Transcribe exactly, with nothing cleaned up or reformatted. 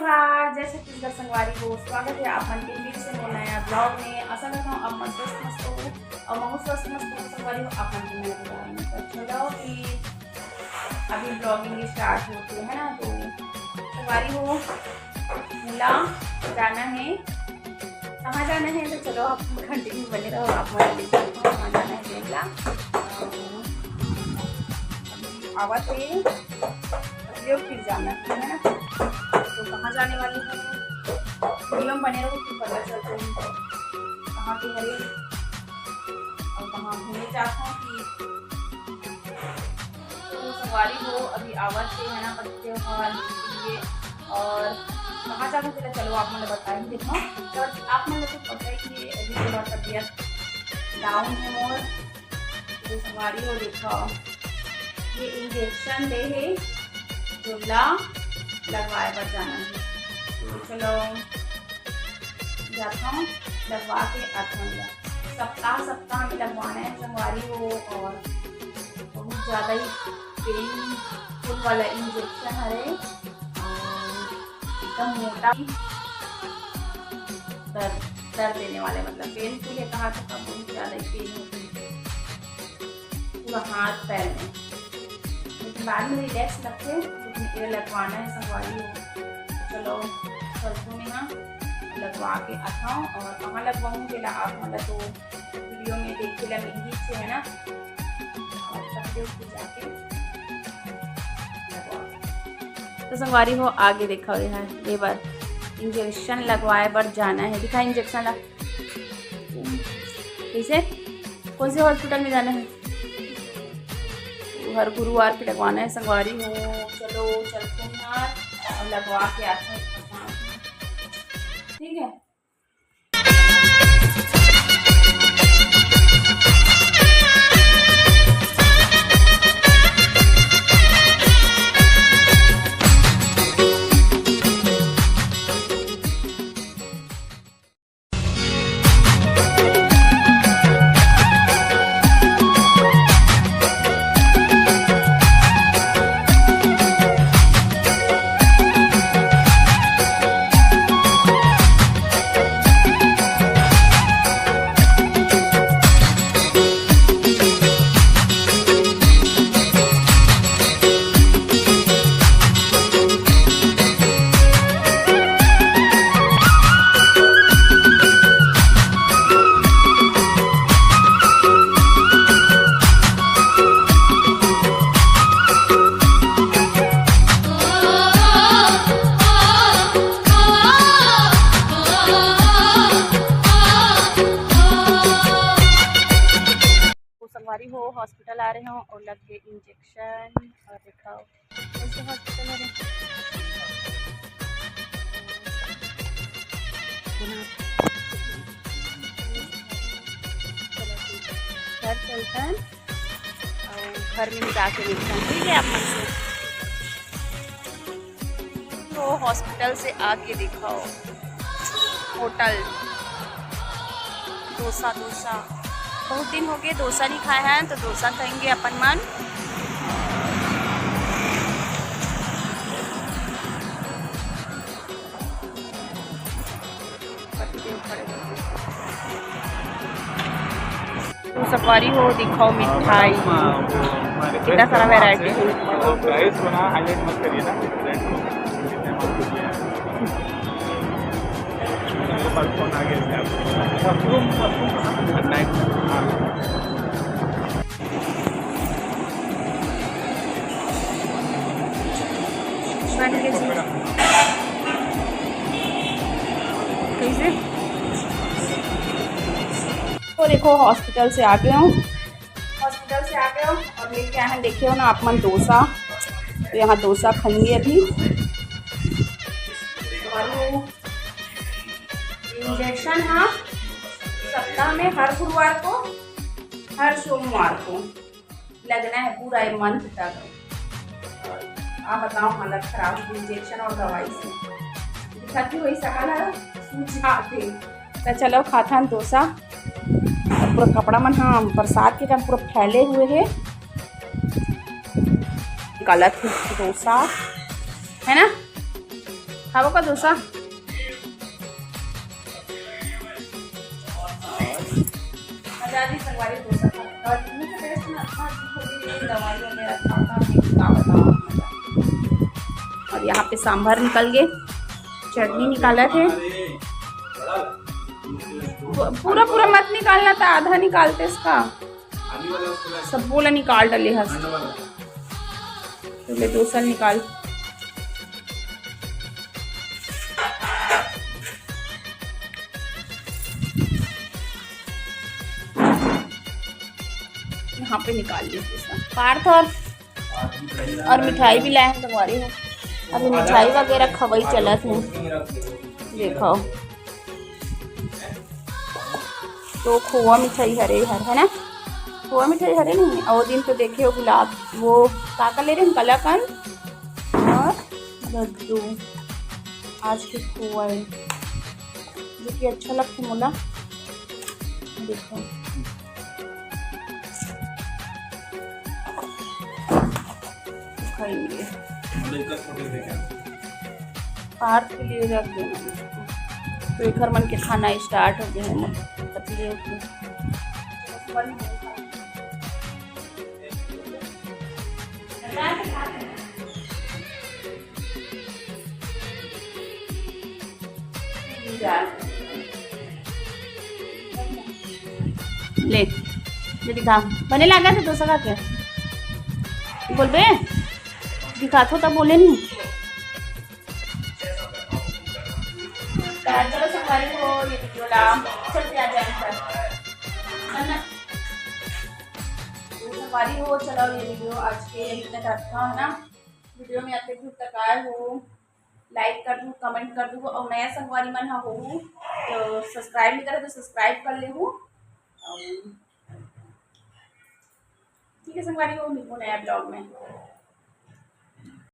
नमस्कार, जय छत्तीसगढ़ संगवारी हो, स्वागत हे आप मन के फिर से मोर नया vlog में। आशा करत हूँ आप मन स्वस्थ मस्त हो अउ महूँ स्वस्थ मस्त हो संगवारी हो, आप मन के नया vlog में। तो चलो कि अभी vlogging start होत हे, है ना। तो संगवारी हो, मोला जाना हे, कहाँ जाना हे तो चलो आप continue बने रहो, आप मन देख सकते हो कहाँ जाना हे तेन ला। आवत हे, अगले फिर जाना हे, है ना। तो कहाँ जाने वाली हूँ, video में बने रहो, फिर पता चलता है कहाँ के हरे अउ कहाँ घूमे जात हूँ कि। तो संगवारी हो, अभी आवत हे, है ना, पत्ते वाला लिए और कहाँ जाना तेला चलो आप मन ला बता ही देता हूँ। तो आप मन ला तो पता ही है, अभी थोड़ा तबीयत down है मोर। तो संगवारी हो, देखो, ये injection दे हे, जो ला लगवाए बर जाना है। तो चलो जाता हूँ, लगवा के आता हूँ। सप्ताह सप्ताह में लगवाना है संगवारी हो, और बहुत ज़्यादा ही painful वाला injection हरे, और एकदम मोटा ही दर्द, दर्द देने वाले, मतलब painful है, कहा तो बहुत ज़्यादा ही pain होती है पूरा हाथ पैर में, लेकिन बाद में relax लगते हैं। लेकिन ये लगवाना है संगवारी हो, चलो चलते हैं ना, लगवा के आता हूँ। और कहाँ लगवाऊँ तेला आप मन ला तो video में देखे ला मिलही से, है ना। और तब देख के जाके लगवा। तो संगवारी हो, आगे देखा हुआ है, ये बार injection लगवाए बर जाना है। दिखा injection ला, कैसे, कौन से hospital में जाना है? हर गुरुवार के लगवाना है संगवारी हो। चलो चलते हैं यार, और लगवा के आते हैं, ठीक है। तो संगवारी हो, hospital आ रहे हो और लग गए injection। और दिखाओ, कैसे hospital आ रहे हैं। घर चलता है और घर में जाके मिलता है, ठीक है, आप मन से। तो hospital से आके दिखाओ, होटल डोसा, डोसा, बहुत दिन हो गए डोसा नहीं खाए हैं, तो डोसा खाएंगे अपन मन। तो संगवारी हो, दिखाओ मिठाई, कितना सारा variety है। प्राइस को ना हाईलाइट मत करिए ना, रेट को कितने मांग रही है। फोन आ गया इसका। नाइस। हाँ। बन के जी। कैसे? तो देखो, hospital से आ गए हूँ, hospital से आ गए हूँ और लेके आए हैं, देखे हो ना आप मन, डोसा। तो यहाँ डोसा खाएंगे अभी। और वो injection, हाँ, सप्ताह में हर गुरुवार को, हर सोमवार को लगना है पूरा ये month तक। और आप बताओ, हालत खराब हुई injection और दवाई से, दिखत भी वही सकल है, सूझ आते। तो चलो खाथन डोसा, पूरा कपड़ा मन, हाँ, बरसात के कारण पूरा फैले हुए है। गलत है डोसा, है ना? खाबो का डोसा? मजा आ गई संगवारी डोसा खा के। और इनमें से taste ना अच्छा, थोड़ी दवाई वगैरह खाता है, क्या बताओ, मजा। और यहाँ पे सांभर निकल गए, चटनी निकालत हे। पू-, पूरा पूरा मत निकालना था, आधा निकालते इसका। सबो ला निकाल डाले हस। तो ले डोसा निकाल। यहाँ पे निकाल ली डोसा। पार्थ और, और मिठाई भी लाए हैं तुम्हारे हो। अभी मिठाई वगैरह खवाई चलत है। देखो, तो खोवा मिठाई हरे हर, है ना? खोवा मिठाई हरे नहीं, और दिन तो देखे हो गुलाब, वो का का ले रहे हैं, कलाकंद और लड्डू। आज के खोवा है, जो कि अच्छा लगता मोला। देखो, खाएंगे। पार्थ के लिए रख देना। तो एकर मन के खाना start हो गया है ना, पतले होके। ले, ले दिखा, बने लागा था डोसा खा के? बोलबे, दिखा तो तब बोले नहीं। चलो संगवारी हो, ये वीडियो ला चलते आ जाए सर, है ना? तो संगवारी हो, चलो ये वीडियो आज के यहीं तक रखा है ना। वीडियो में अतक दूर तक आए हो, like कर दू, comment कर दू, और नया संगवारी मन हा हो तो subscribe नहीं करे तो subscribe कर ले हो। ठीक है संगवारी हो, मिलबो नया vlog में।